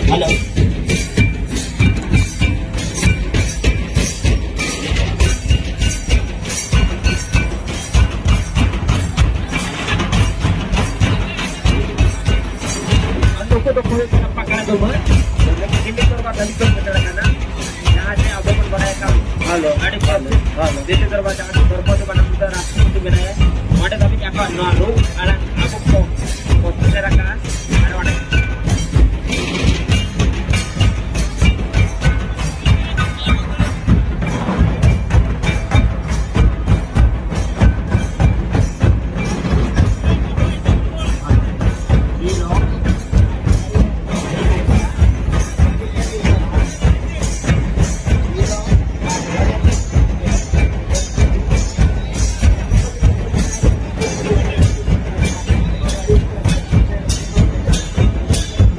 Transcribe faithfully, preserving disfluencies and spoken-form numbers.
Hello. ᱱᱩᱠᱩ ᱫᱚᱠᱚ ᱦᱩᱭᱩᱜ ᱠᱟᱱᱟ ᱯᱟᱠᱟᱲ ᱫᱩᱢᱟᱹ, ᱡᱟᱦᱟᱸ ᱫᱚ ᱫᱤᱞᱞᱤ ᱫᱚᱨᱵᱟᱨ ᱫᱷᱟᱹᱵᱤᱡ ᱠᱚ ᱥᱮᱴᱮᱨ ᱟᱠᱟᱱᱟ᱾ ᱡᱟᱦᱟᱸ ᱡᱮ ᱟᱵᱚ ᱵᱚᱱ ᱵᱟᱲᱟᱭ ᱠᱟᱱ, ᱦᱮᱞᱳ, ᱟᱹᱰᱤ ᱦᱮᱞᱳ, ᱦᱮᱞᱳ᱾ ᱫᱤᱞᱞᱤ ᱫᱚᱨᱵᱟᱨ ᱡᱟᱦᱟᱸ ᱫᱚ ᱫᱷᱚᱨᱢᱚ ᱫᱚ ᱵᱟᱝ, ᱩᱱᱤ ᱫᱚ ᱨᱟᱥᱴᱨᱚᱯᱚᱛᱤ ᱵᱮᱱᱟᱭᱟ᱾ ᱚᱸᱰᱮ ᱫᱷᱟᱹᱵᱤᱡ ᱟᱠᱚᱣᱟᱜ ᱱᱚᱣᱟ ᱨᱩ ᱟᱲᱟᱝ ᱟᱵᱚ ᱠᱚ, ᱠᱚ ᱥᱮᱴᱮᱨ ᱟᱠᱟᱱᱟ᱾